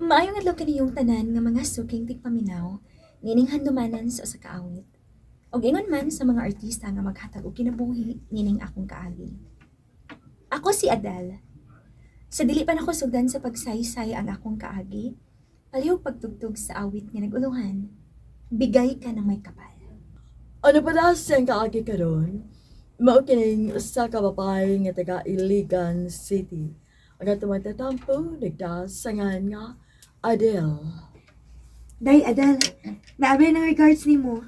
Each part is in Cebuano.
Maayong adlaw kaniyong tanan nga mga suking tigpaminaw nining handumanan sa usa ka awit. Og ingon man sa mga artista nga maghatag og kinabuhi nining akong kaagi. Ako si Adele. Sa dili pa nako sugdan sa pagsaysay ang akong kaagi, palihog pagtugtog sa awit nga nag-uluhan, "Bigay Ka ng Maykapal." Ano pa na siyang kaagi karon? Mao kining usa ka babae nga taga Iligan City. Ang atong magtatampo nagdasangan nga Adele. Day, Adele, naabay ng regards nimo.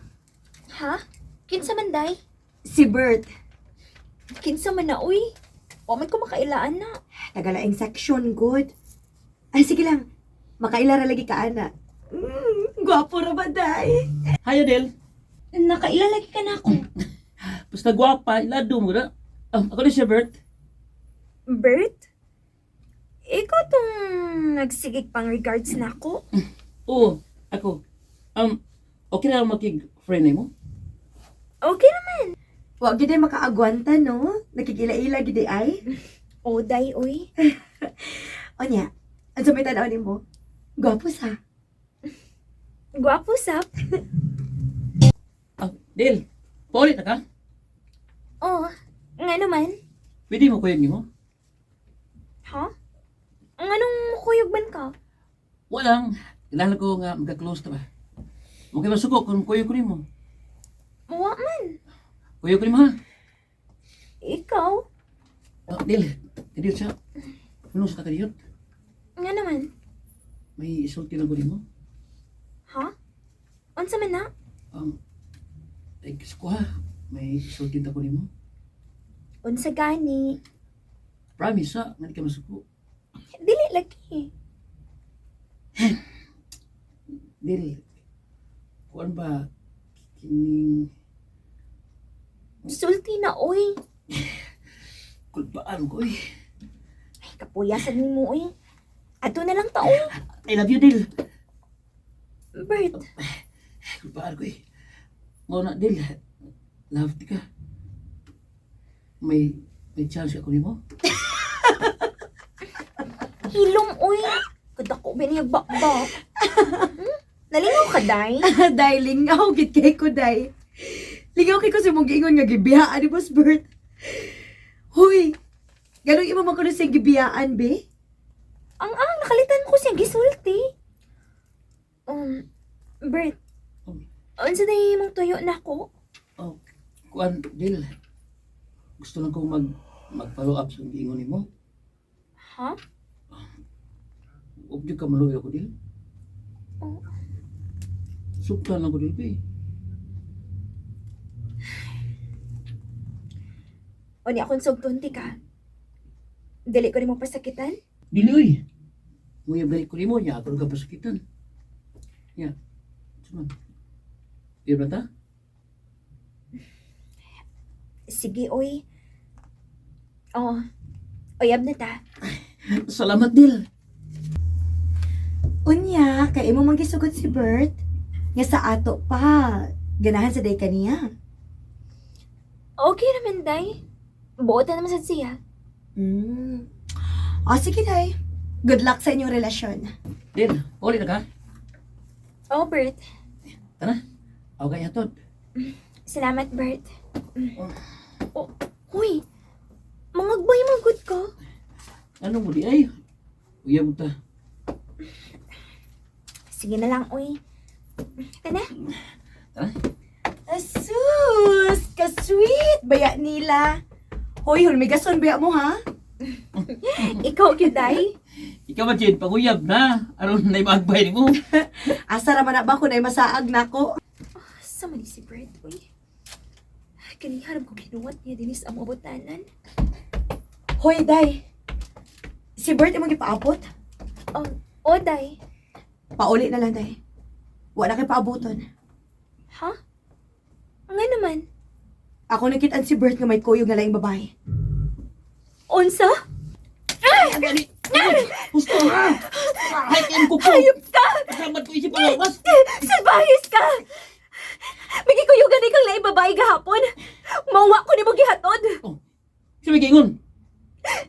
Ha? Kinsa man, day? Si Bert. Kinsa man na, uy? Wa man ko makailaan na. Tagalaing section, good. Ay, sige lang. Makaila ra lagi ka, ana. Gwapo ra ba, day? Hi, Adele. Nakaila lagi ka na ako. Basta gwapa, ilado mo na. Ah, ako ni si Bert. Bert? Ikaw tong nagsigig pang regards na ako? Oo, ako. Okay na makig-friend mo? Okay naman. Wa gid ay makaagwanta, no? Nakikila-ila gid ay. O, day, uy. Onya, ang sa may tanaw nimo? Gwapo sa. Gwapo, sap. Ah, Del, paulit na ka? Oh, nga naman. Pwede mo kuyog nimo? Ha? Ang anong kuyog man ka? Walang. Kailangan ko nga magka-close na ba? Okay, masuko kung kuyog ko nimo. Wa man. Kuyog ko nimo ha? Ikaw? Ah, Del, kadiyot siya. Ano sa kakadiyot? Nga naman. May isulti lang ko nimo. Ha? Unsa man na? Ay, ko ha. May isulti ta ko nimo. Unsa gani? Promise ha, nga di ka masuko. Dili lagi. Del, kuan ba kining Sulti na, uy. kulpaan ko eh. Ay, kapuyasan nimo, uy. Ato na lang ta, uy. I love you, Del. Bert, Kulpaan ko eh. Mo na, Del. Love ti ka. May chance ako nimo? Hilom, uy. Kadako ba niya bakbak? Nalingaw ka, day? Day, lingaw gid kay ko, day. Lingaw kay ko sa mong giingon nga gibiyaan ni Boss Bert. Huy, ganong imo man kuno siyang gibiyaan, be? Ang nakalitan ko siyang gisulti. Bert, unsa day mong tuyo na ako? Oh, kuan, Del. Gusto lang kong mag-follow up sa giingon nimo. Ha? Huwag ka maluwi ako, Del. Oh. Suktan lang ko, Del, be. O ni akong sugton ti ka. Dili ko nimo pasakitan? Dili, oy. Nguya balik ko nimo, niya ako ka pasakitan. Ya. Suman. Iya ba ta? Sige, oy. Oh, uyab na ta. Salamat, Del. Unya, kay imo man gisugot si Bert. Nga sa ato pa, ganahan sa day kaniya. Okay naman, day. Buot na naman sad siya. O, sige, day. Good luck sa inyong relasyon. Del, uli na ka? Oh, Bert. Tara. Ako kay hatod. Salamat, Bert. Oh, huy. Mangagbay man gud ka. Ano mo di ay? Uyab ta. Sige na lang, oy. Tana. Tara. Asus! Ka-sweet! Baya nila. Hoy, hulmigason baya mo, ha? Ikaw gyud, day. Ikaw ba, Jen, panguyab na. Aron na imagbay nimo. Asa ra man na ba kung ay masaag nako? Sa man ni si Bert, uy. Kaniharap ko ginuwat niya dinis ang abutanan. Hoy, day. Si Bert imong gipaabot? Oh, day. Pauli na lang, day. Wala kay paaboton. Ha? Nga naman. Ako nakitaan si Bert nga may kuyog nga laing babae. Unsa? Gusto ha! Ay, kayo ko po! Hayop ka! Salamat ko isip ang lawas! Salbahis ka! Migikuyugan kang laing babae gahapon. Mawa ko nimo gihatod. Siya may gingon.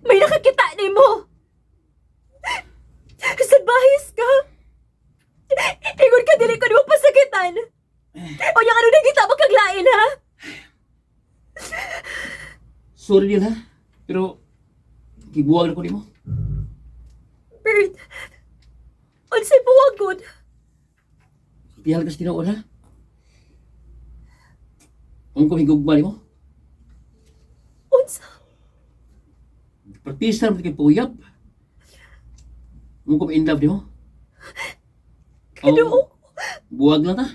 May nakakita nimo. Salbahis ka! Sorry din ha. Pero gibuwag na ko nimo. Bert, unsay buwagon? Tihal ka sa Ginoo ha. Kung ko higugma nimo, Unsa? practice mo kay puyap. Kung ko in love nimo. Kinuo. Buwag lang ta.